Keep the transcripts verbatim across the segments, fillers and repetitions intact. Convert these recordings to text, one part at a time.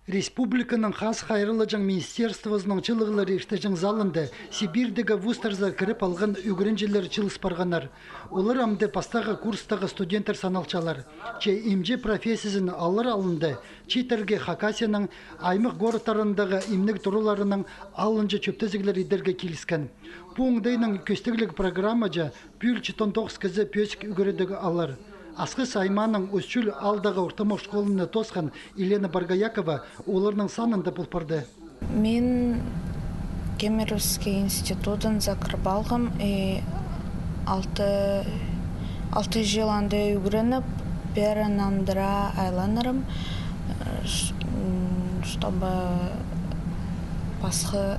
Республиканың хас хайраллаҷаң министерствозының чылығлары иртеҷең залында Сибирьдегі вузтарзар кіріп алған ӱгренҷілер чыылыс парғаннар. Олар амды пастағы курстағы студенттер саналчалар. Че имҷі профессиязын алар алнында чииттерге Хакасияның аймах городтарындағы имнег тураларының алнынҷа чӧптезіглер идерге киліскен. Пу оңдайнаң кӧстегліг программаҷа пӱӱл читон тоғыс кізі пӧзік ӱгредіг алар. Асхыс аймааның Ус-Чул аалдағы ортымох школаны тоосхан Елена Боргоякова оларның санында пол парды. Мин Кемеровский институтын закрып алғам, и алты, алты чыл анда ӱгреніп, пеер нандыра айланарым, э, ш-, м, чтобы пасха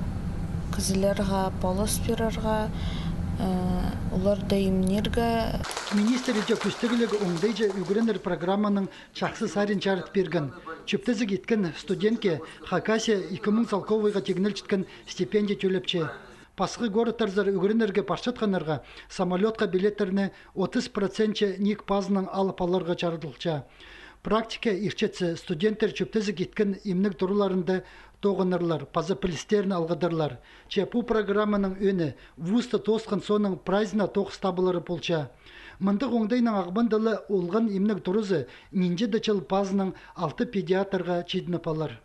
кізілерге полыс пирерге, э, оларды имнирге. Министр иде кӧстегліг оңдайҷа ӱгренер программаның чахсы сарин чарыт пирген. Чӧптезіг иткен студентке Хакасия ікі муң салковайға тигнелчеткен стипендия тӧлепче. Пасха городтарзар ӱгренерге парчатханнарға самолётха билеттерні отыс процентче ниик пазынаң алып аларға чарыдылча. Практика иртчетсе, студенттер чӧптезіг иткен имнег тураларында тоғынарлар, паза пілістерін алғадарлар. Че пу программаның ӧӧні вузты тоосхан соонаң прайзына тоғыс табылары полча. Мындағ оңдайнаң Ағбанда ла олған имнег туразы нинҷе-де чыл пазынаң алты педиатрға чидініп алар.